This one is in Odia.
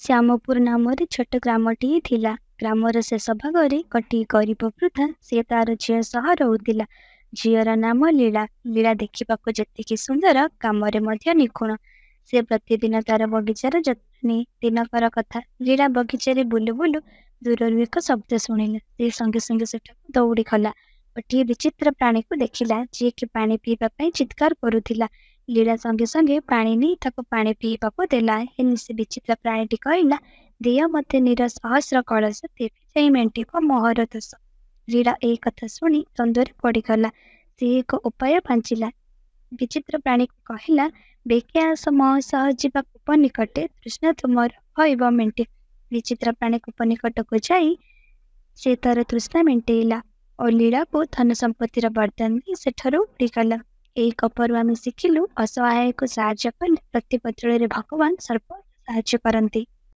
ଶ୍ୟାମପୁର ନାମରେ ଛୋଟ ଗ୍ରାମଟିଏ ଥିଲା। ଗ୍ରାମର ଶେଷ ଭାଗରେ ଗୋଟିଏ ଗରିବ ବୃଦ୍ଧା ସେ ତାର ଝିଅ ସହ ରହୁଥିଲା। ଝିଅର ନାମ ଲୀଳା। ଲୀଳା ଦେଖିବାକୁ ଯେତିକି ସୁନ୍ଦର, କାମରେ ମଧ୍ୟ ନିଖୁଣ। ସେ ପ୍ରତିଦିନ ତାର ବଗିଚାର ଯତ୍ନ ନିଏ। ଦିନକର କଥା, ଲୀଳା ବଗିଚାରେ ବୁଲୁ ବୁଲୁ ଦୂରରୁ ଏକ ଶବ୍ଦ ଶୁଣିଲା। ସେ ସଙ୍ଗେ ସଙ୍ଗେ ସେଠାକୁ ଦୌଡ଼ିଗଲା। ଗୋଟିଏ ବିଚିତ୍ର ପ୍ରାଣୀକୁ ଦେଖିଲା, ଯିଏକି ପାଣି ପିଇବା ପାଇଁ ଚିତ୍କାର କରୁଥିଲା। ଲୀଳା ସଙ୍ଗେ ସଙ୍ଗେ ପାଣି ନେଇ ତାକୁ ପାଣି ପିଇବାକୁ ଦେଲା। ହେଲେ ସେ ବିଚିତ୍ର ପ୍ରାଣୀଟି କହିଲା, ଦିଅ ମୋତେ ନୀର ସହସ୍ର କଳସ, ତେବେ ଯାଇ ମେଣ୍ଟିବ ମୋହର ଦୋଷ। ଲୀଳା ଏହି କଥା ଶୁଣି ଦ୍ୱନ୍ଦ୍ୱରେ ପଡ଼ିଗଲା। ସେ ଏକ ଉପାୟ ପାଞ୍ଚିଲା। ବିଚିତ୍ର ପ୍ରାଣୀକୁ କହିଲା, ବେଗି ଆସ ମୋ ସହ ଯିବା କୂପ ନିକଟେ, ତୃଷ୍ଣା ତୁମର ହୋଇବ ମେଣ୍ଟି। ବିଚିତ୍ର ପ୍ରାଣୀ କୂପ ନିକଟକୁ ଯାଇ ସେ ତାର ତୃଷ୍ଣା ମେଣ୍ଟେଇଲା ଓ ଲୀଳାକୁ ଧନ ସମ୍ପତ୍ତିର ବରଦାନ ଦେଇ ସେଠାରୁ ଉଡ଼ିଗଲା। ଏହି ଗପରୁ ଆମେ ଶିଖିଲୁ, ଅସହାୟକୁ ସାହାଯ୍ୟ କଲେ ପ୍ରତିବଦଳରେ ଭଗବାନ ସର୍ବଦା ସାହାଯ୍ୟ କରନ୍ତି।